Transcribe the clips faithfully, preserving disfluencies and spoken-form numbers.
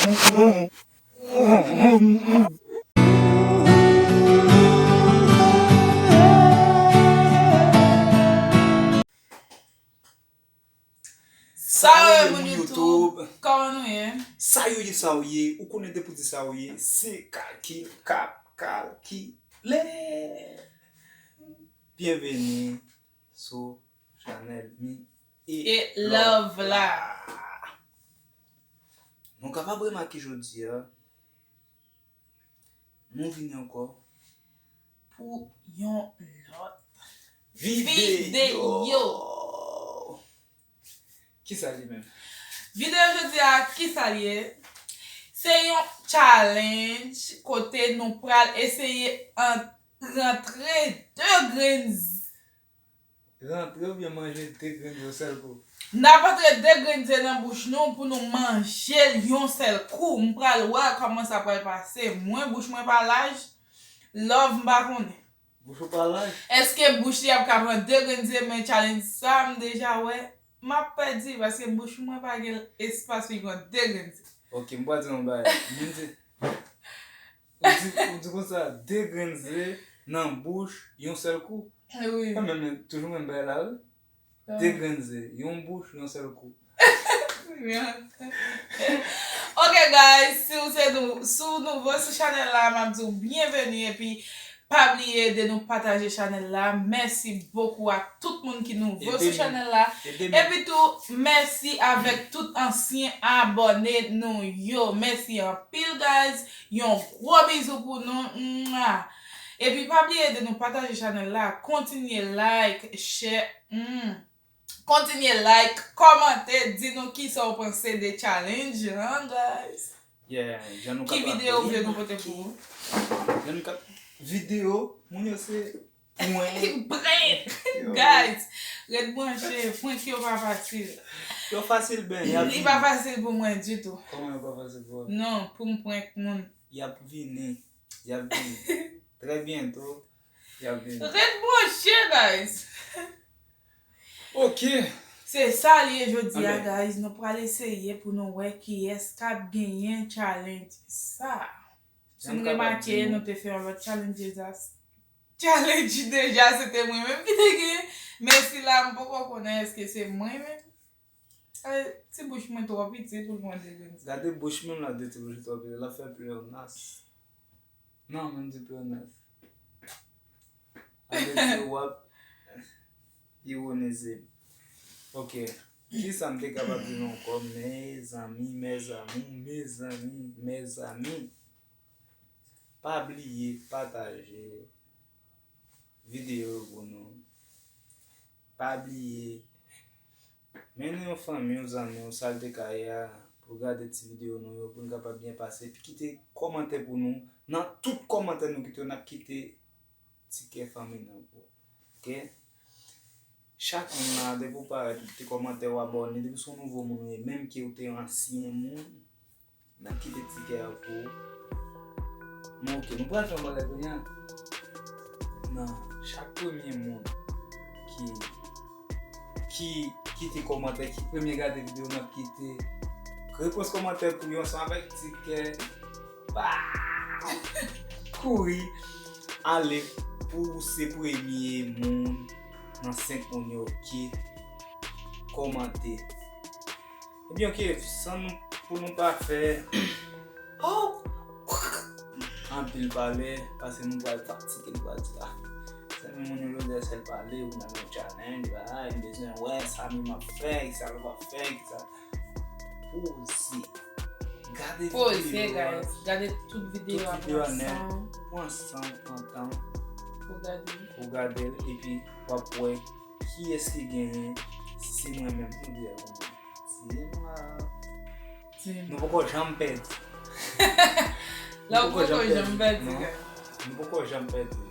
Sa yo ye, moun YouTube? Kòman nou ye? Sa yo ye, sa yo ye? Ou konnen depi w di sa yo ye, se kalkil k ap kalkile. Byenveni sou chanèl mi e love la. Nou kapab remake jodi a, nou vini ankò pou yon lòt videyo. Kisa li menm? Videyo jodi a, kisa l ye? Se yon challenge kote nou pral eseye an-, rantre de grenn z-, Rantre oubyen manje de grenn ze yon sèl kou? N ap rantre de grenn ze nan bouch nou pou nou manje l yon sèl kou. M pral wè kòman sa pral pase. Mwen, bouch mwen pa laj. Love, m pa konnen. Bouch ou pa laj? Èske bouch li ap ka pran de grenn ze? Men challenge sa, m deja wè. M ap pèdi paske bouch mwen pa gen espas pou l pran de grenn ze. Ok, m pral di yon bagay. Moun di, ou di, ou di konsa, de grenn ze nan bouch yon sèl kou. Wi. Sa menm, men, toujou menm bagay la, wi. De grenn ze, yon bouch, yon sèl kou. Ok, guys, si w se nou, si w nouvo sou chanèl la, m ap di w byenveni epi pa bliye ede nou pataje chanèl la. Mèsi bokou a tout moun ki nouvo sou chanèl la. Epi tou, mèsi avèk tout ansyen abòne nou yo. Mèsi anpil, guys. Yon gwo bizou pou nou. Mwa. Epi pa bliye ede nou pataje chanèl la. Kontinye like, share. Hmm. Kontinye like, kòmante, di nou kisa w panse de challenge lan, guys. Yeah, jan nou kapab. Ki videyo w vle nou pote pou ou? Jan nou kap-, videyo, moun yo se prank. Prank! Yo. Guys, ret branche, prank yo pa fasil. Yo fasil, ben, y ap vini. Li pa fasil pou mwen ditou. Kòman yo pa fasil pou ou? Non, pou m prank moun. Y ap vini. Y ap vini. Trè byento, y ap vini. Ret branche, guys. Ok. Se sa l ye jodi a, guys. Nou pral eseye pou nou wè kiyès k ap genyen challenge sa. Si n remake, nou te fè yon lòt challenge deja. Challenge deja, se te mwen menm ki te genyen. Men sila, m poko konnen èske se mwen menm. Eh, ti bouch mwen twò piti pou l pran de grenn ze. Gade bouch mwen la, de ti bouch twò piti. L ap fè pleyonas. Non, menm di pleyonas. Sa vle di w ap ironize m. Ok. Kisa m te kapab di nou ankò? Mezanmi, mezanmi, mezanmi, mezanmi. Pa bliye pataje videyo yo pou nou. Pa bliye mennen yon fanmi w, zanmi w, sa l te ka ye a, pou gade ti videyo nou yo, pou n kapab byen pase. Epi kite kòmantè pou nou. Nan tout kòmantè nou kite yo, n ap kite tikè fanmi nan pou ou. Ok? Chak moun la, depi w parèt, ou kite kòmantè, w abòne, depi se yon nouvo moun ou ye, menm ke ou te yon ansyen moun, n ap kite tikè a pou ou. Men ok, nou pral fè yon bagay kounye a. Nan chak premye moun ki, ki kite kòmantè, ki premye gade videyo, n ap kite repons kòmantè pou yo ansanm avèk tikè. Bah! Kouri ale pou w se premye moun nan senk moun yo ki kòmante. Ebyen, ok, san nou, pou nou pa fè anpil pale, paske nou pral fatige, nou pral di, ah, sa men moun yo jodi a sèl pale, ou nan yon challenge, bagay, m bezwen wè sa menm ap fè, kisa l ap fè, kisa. Poze. Gade videyo a. Poze, guys. Gade tout videyo a, pran san w. Pran san w, pran tan w. Pou gade l. Pou gade l, epi w ap wè kiyès ki genyen, si se mwen menm, pou di a konsa. Di m la. Di m. Nou poko janm pèdi. La ou poko janm pèdi, guys. Nou poko janm pèdi.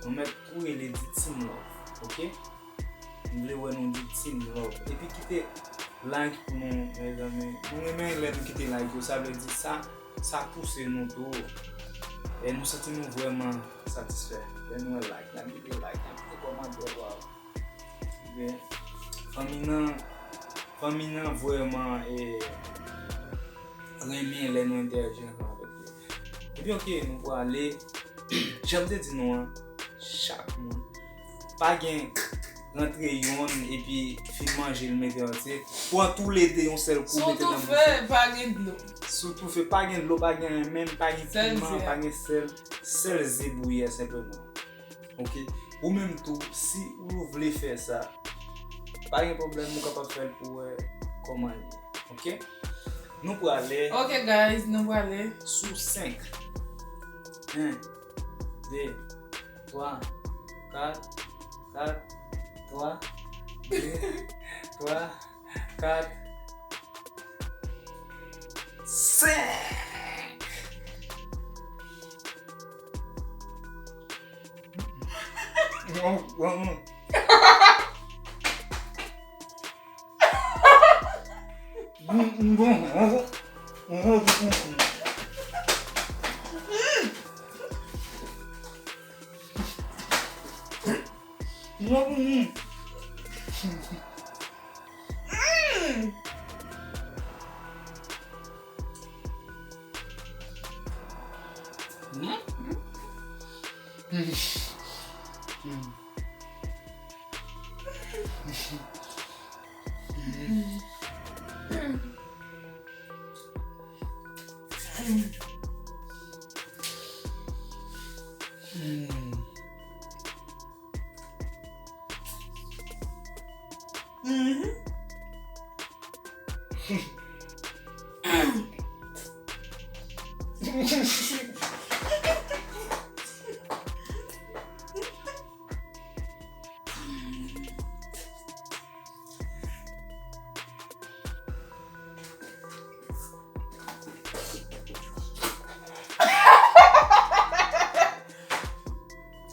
Nou mèt tou rele di Team Love, ok? M vle wè nou di Team Love. Epi kite like pou nou, mezanmi. Nou renmen lè nou kite like yo. Sa vle di sa, sa pouse nou tou. E nou santi nou vrèman satisfè. Lè nou wè like, n ap kite like, n ap kite kòmantè, waw. Ebyen, fanmi nan, fanmi nan vrèman, e, renmen lè nou entèyaji ansanm avèk li. Epi, oke, nou prale. Jan m te di nou an, chak moun. Pa gen rantre yonn epi fin manje l mete antye. Pran toulede yon sèl kou, mete nan bouch ou. Si w toufe, pa gen dlo. Si w toufe, pa gen dlo, pa gen anyen menm, pa gen piman, pa gen sèl. Sèl ze bouyi a senpleman. Oke? Ou menm tou, si ou vle fè sa, pa gen pwoblèm, ou kapab fè l pou wè kòman l ye. Oke? Nou prale. Oke, guys, nou prale. Sou senk. En, de, twa, kat, kat, twa, de, twa, kat, senk.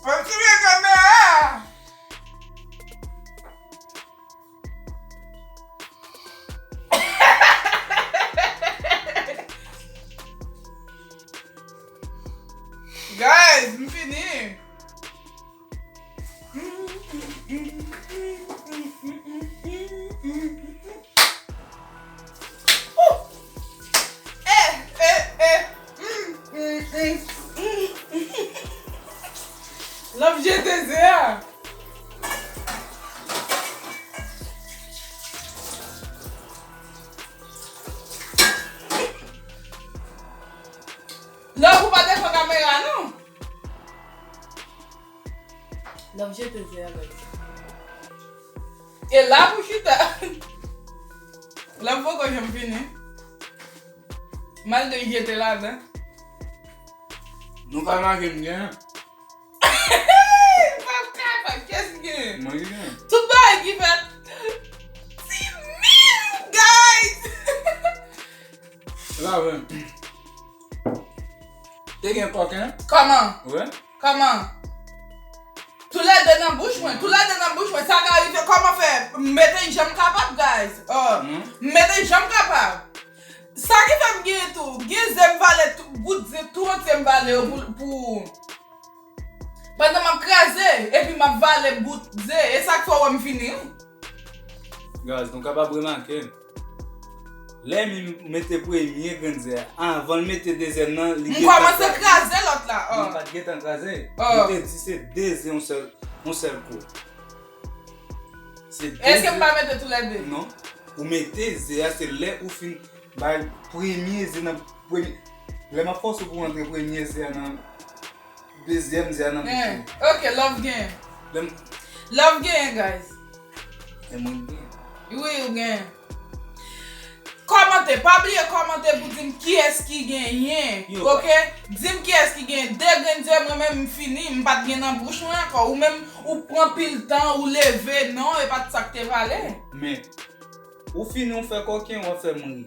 Mwen filme kamera a. Guys, m fini. Love jete ze a. Love ou pa defann kamera non. Love jete ze a, guys. E la pou chita. Love poko janm fini. Malgre l jete ladan. Nou ka manje m gen. Pa kapab, kiyès ki gen? Mwen ki gen. Tout bagay ki fèt. Ti min, guys. La, wi. Te gen kòken? Kòman? Wi. Kòman? Toulède nan bouch mwen, toulède nan bouch mwen, sa ka rive, kòman fè? M mete jan m kapab, guys. Oh, m mete jan m kapab. Sa ki fè m gen tou, gen ze m vale tou, bout ze tou antye m vale yo pou, pou, pandan m ap kraze, epi m ap vale bout ze, e sa k fè w wè m fini, wi. Guys, nou kapab remake, lè m mete premye grenn ze a, anvan l mete dezyèm nan, li gentan kòmanse kraze lòt la. Oh. Li pa t gentan kraze. Oh. Li te di se de ze yon sèl, yon sèl kou. Se de ze. Èske m pa mete toulède? Non. Ou mete ze a, se lè ou fin bay premye ze nan premye. Lè m ap fòse w pou w rantre premye ze a nan dezyèm ze a nan bouch ou. Ok, love gen. Lè m Love gen, guys. E mwen gen. Wi, ou gen. Kòmante, pa bliye kòmante pou di m kiyès ki genyen. Yo. Ok? Di m kiyès ki gen de grenn ze, mwen menm m fini, m pa t gen nan bouch mwen ankò. Ou menm, ou pran pil tan, ou leve, non, e pa t sa k te vale. Men, ou fini, ou fè kòken, w ap fè m ri.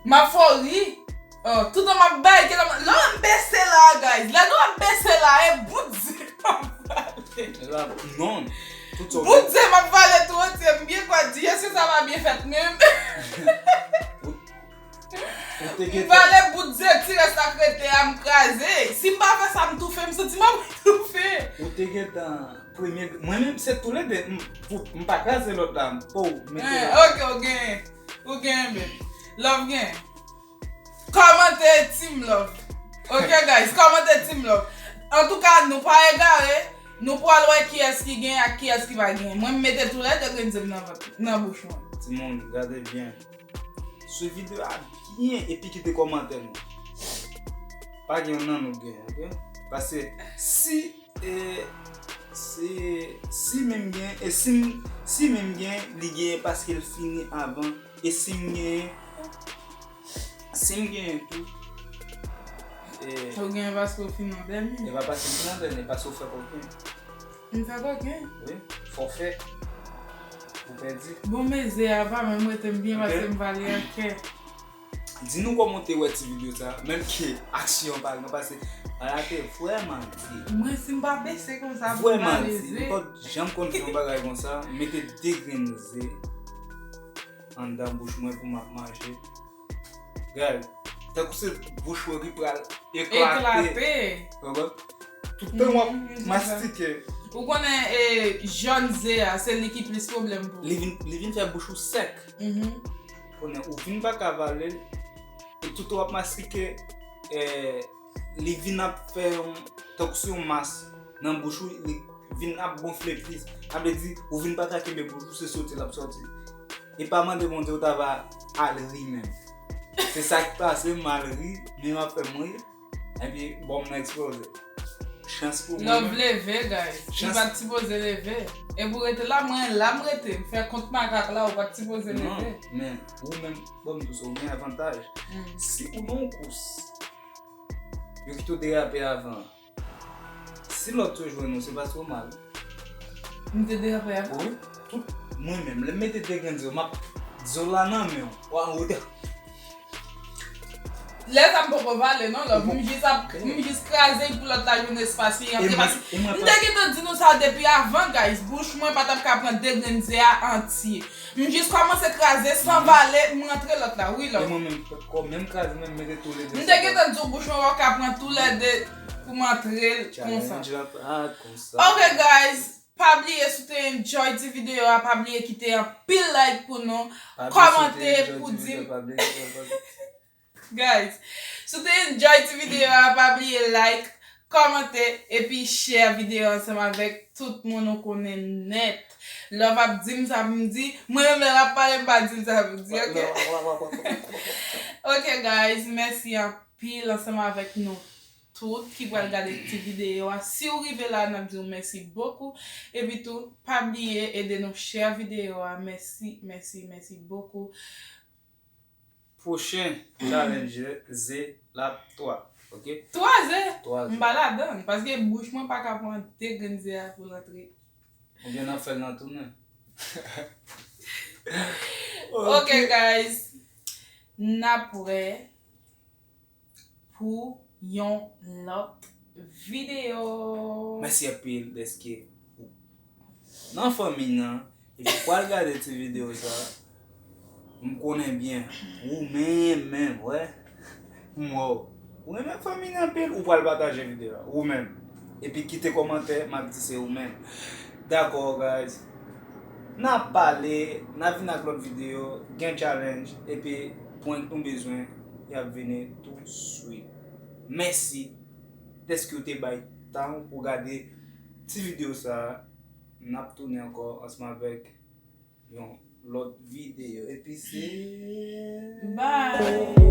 M ap fè w ri. Oh, toutan m ap bay, ke lè m, lè m bese la, guys. Lè nou ap bese la, e bout ze m ap vale. E la, non. Tout sa w Bout ze m ap vale tou antye. M byen kwè di, èske sa pa byen fèt menm? Ou, ou te M gentan vale bout ze, ti rès la k rete a, m kraze. Si m pa fè sa, m toufe, m santi m ap toufe. Ou te gentan premye, mwen menm, se toulede, m, pou, m pa kraze lòt la, m, pou, mete Eh, la. Ok, ou gen, ou gen, babe. Love gen. Kòmante Team Love. Ok, guys, kòmante Team Love. Antouka, nou pa egare, nou pral wè kiyès ki genyen ak kiyès ki pa genyen. Mwen, m mete toulède grenn ze m nan vant, nan bouch mwen. Timoun, gade byen. Swiv videyo a byen epi kite kòmantè nou. Pa gen nan nou gen, ok? Paske si, e, si, si menm gen, e si, si menm gen, li gen paske l fini avan. E si m gen, si m gen tou, e, ou gen paske w fin nan dènye. E pa paske m fin nan dènye, paske w fè koken. M fè koken? Wi, fòfè. Ou pèdi. Bon, men ze a pa menm rete m byen paske m pale an kè. Di nou kòman w te wè ti videyo sa, menm ke aksyon pa gen, paske bagay la te vrèman di. Mwen, si m pa bese konsa pou m pale ze. Vrèman di. M pa t janm konn fè yon bagay konsa, mete de grenn ze anndan bouch mwen pou m ap manje. Gad, tankou se bouch mwen ki pral eklate. Eklate. Konprann? Tout tan w ap mastike. Ou konnen, e, jòn ze a, se li ki plis pwoblèm pou ou. Li vin, li vin fè bouch ou sèk. Konnen ou vin pa ka vale l, e tout tan w ap mastike, e, li vin ap fè yon, tankou se yon mas nan bouch ou, li vin ap gonfle plis. Sa vle di, ou vin pa ka kenbe bouch ou, se soti l ap soti. E pa mande Bondye ou ta va al ri menm. Se sa k pase, m al ri, men m ap fè m ri. Epi, bòm nan eksploze. Chans pou mwen. Love leve, guys. Li pa t sipoze leve. E pou rete la, mwen la m rete. M fè kont makak la, ou pa t sipoze leve. Non, men ou menm, bon, m di w, ou gen avantaj. Si ou nan yon kous, yo kite w derape avan. Si lòt yo jwenn ou, se paske w mal. M te derape avan? Wi. Tout mwen menm, lè m mete de grenn zo, m ap zo la nan men w. Wa, ou te Lè sa m poko vale non, love. M jis ap, m jis kraze l pou lòt la jwenn espas li antre. Paske m te gentan di nou sa depi avan, guys. Bouch mwen pa t ap ka pran de grenn ze a antye. M jis kòmanse kraze san vale, m rantre lòt la. Wi, love. E mwen menm, kò menm kraze, menm mete toulède. M te gentan di w bouch mwen pa ka pran toulède pou m antre l konsa. Challenge la pa konsa. Ok, guys. Pa bliye, si w te enjoy ti videyo a, pa bliye kite anpil like pou nou. Kòmante pou di m. Guys, si w te enjoy ti videyo a, pa bliye like, kòmante, epi share videyo ansanm avèk tout moun ou konnen nèt. Love ap di m sa pou m di, mwen menm lè l ap pale, m pa di l sa pou m di, ok? Ok, guys, mèsi anpil ansanm avèk nou tout ki pral gade ti videyo a. Si w rive la, n ap di w mèsi bokou. Epi tou, pa bliye ede nou share videyo a. Mèsi, mèsi, mèsi bokou. Pwochen challenge ze l ap twa, ok? Twa ze? Twa ze. M pa ladan l, paske bouch mwen pa ka pran de grenn ze a pou l antre. Oubyen n ap fè l nan tounen. Ok, guys. N ap wè pou yon lòt videyo. Mèsi anpil dèske ou nan fanmi nan epi pral gade ti videyo sa. M konnen byen, ou menm menm, wè, m wè w. Ou renmen fanmi nan anpil, ou pral pataje videyo a, ou menm. Epi kite kòmantè, m ap di se ou menm. Dakò, guys. N ap pale, n ap vin ak lòt videyo, gen challenge, epi prank nou bezwen, y ap vini tou swit. Mèsi dèske w te bay tan w pou gade ti videyo sa a. N ap tounen ankò ansanm avèk yon lòt videyo. Epi se bye.